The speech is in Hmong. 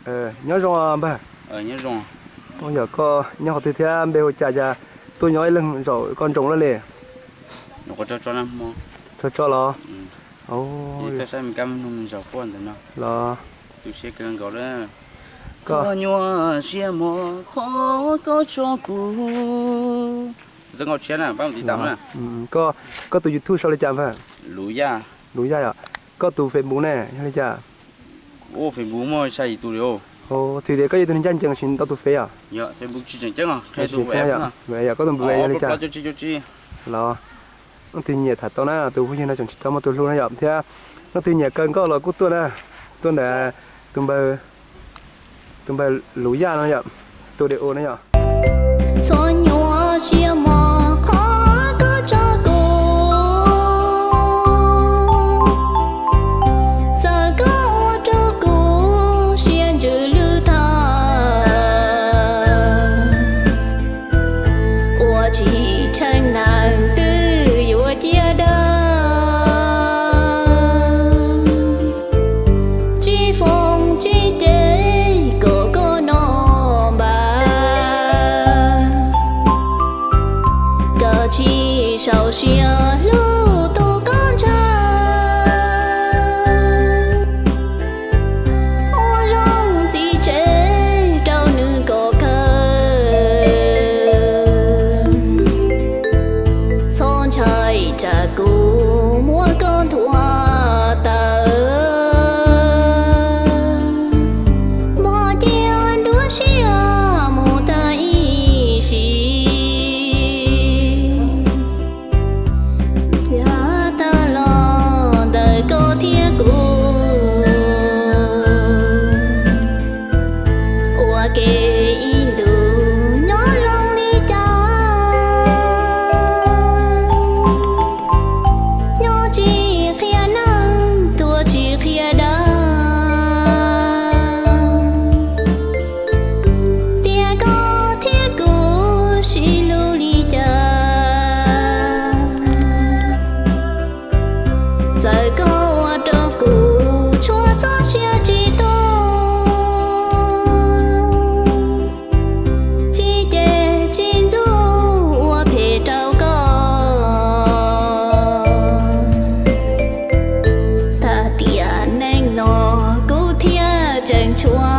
Nyob zoo npawg. Yog koj nyob qhov twg thiab npe hu cas, cas tuaj nyob ib leeg zaum koj ntsoov lawm li? Tso tso los. Los. Txom nyuaj siab mos qhov koj tso kuv. Koj tus YouTube sau li cas npawg? Luv Yaj. Luv Yaj yom. Koj tus Facebook ne yog li cas? Kuv ua Facebook muaj xya yim tus li. Thwm tias koj yog tus neeg ncaj ncees siv ntau tus fev yom? Yog, koj tus npe yog li cas? Los, leej twg nyiam tham tau na, tus phooj ywg no tseem tsis tau muaj tus hlub na yom, thiab leej twg nyiam kawg nkauj los kuj tuaj na, tuaj ntawm tus npawg, tus npawg Luv Yaj no yom, studio no yom. Txom nyuaj siab mos qhov koj tso kuv, txawm koj ua rau kuv siab ntsws lwj tag. Ua tsis tsheej neeg twb yuav cia dawb, tsis foom tsis cem kom koj noj npam. Koj tsis sau siab hlub tus koj ntshaw, ua zoo txiv tsev rau nws kom kawg. Txhob ntshai tsam kuv muab koj nthuav tawv, mos cia nruab siab mus tag ib sim. Yav tag los ntawm koj thiab kuv, ua ke ib ntus nyob zoo li cas, nyob tsis qhia neeg tuag tsis qhia dab, tias koj thiab kuv sib hlub li cas. Txawm koj ua rau kuv tshuav txoj sia tsis tu, tsis cem tsis ntxub ua phem rau koj, tag tiam neej no kuv thiaj tseem tshuav